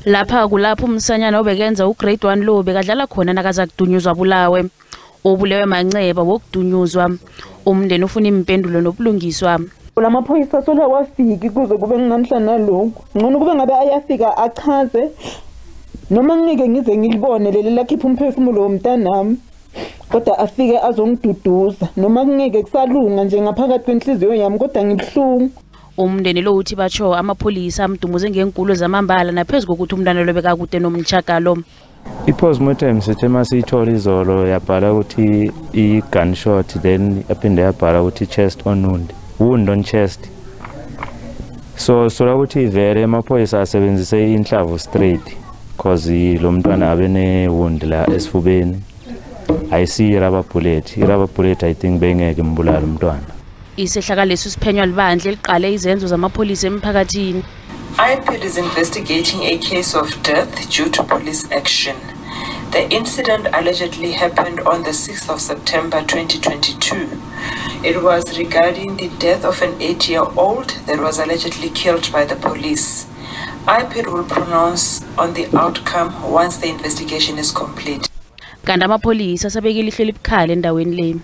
Lapha kulapho umsanyana obekenza ugrade 1 lo bekadlala khona nakaza kudunyuzwa bulawe. Ubulewe manceba wokudunyuzwa. Umndeni ufuna impendulo nobulungiswa. Lamaphoyisa sola wafiki kuze kube nginamhla nalokhu. Ngcono kube ngabe ayafika achaze noma ngike ngize ngilibone leli lakhipha umphefumulo womntanami. Kodwa afike azongiduduza noma ngeke kusalunga nje ngaphakathi kwenhliziyo yami kodwa ngibuhlungu. Umndeni lo uthi batsho amapholisa amdumuze ngengulo zamambala naphezu kokuthi umntwana lo bekakude nomtjhagalo. I-postmortem sithe masiyithola izolo yabhala ukuthi i-gunshot, then yaphinde yabhala ukuthi chest on wound, wound on chest. So sola ukuthi vele amaphoyisa asebenzise inhlavu straight cause lo mntwana abe ne-wound la esifubeni. Ayisiyi rubber bullet, i-rubber bullet I think bengeke imbulale umntwana. Isehlakalo siphenywa libandla eliqale izenzo zamapholisa emphakathini. IPID is investigating a case of death due to police action. The incident allegedly happened on the 6th of September 2022. It was regarding the death of an 8-year-old that was allegedly killed by the police. IPID will pronounce on the outcome once the investigation is complete. Kanti amapholisa asabekile ihlo elibukhali endaweni le.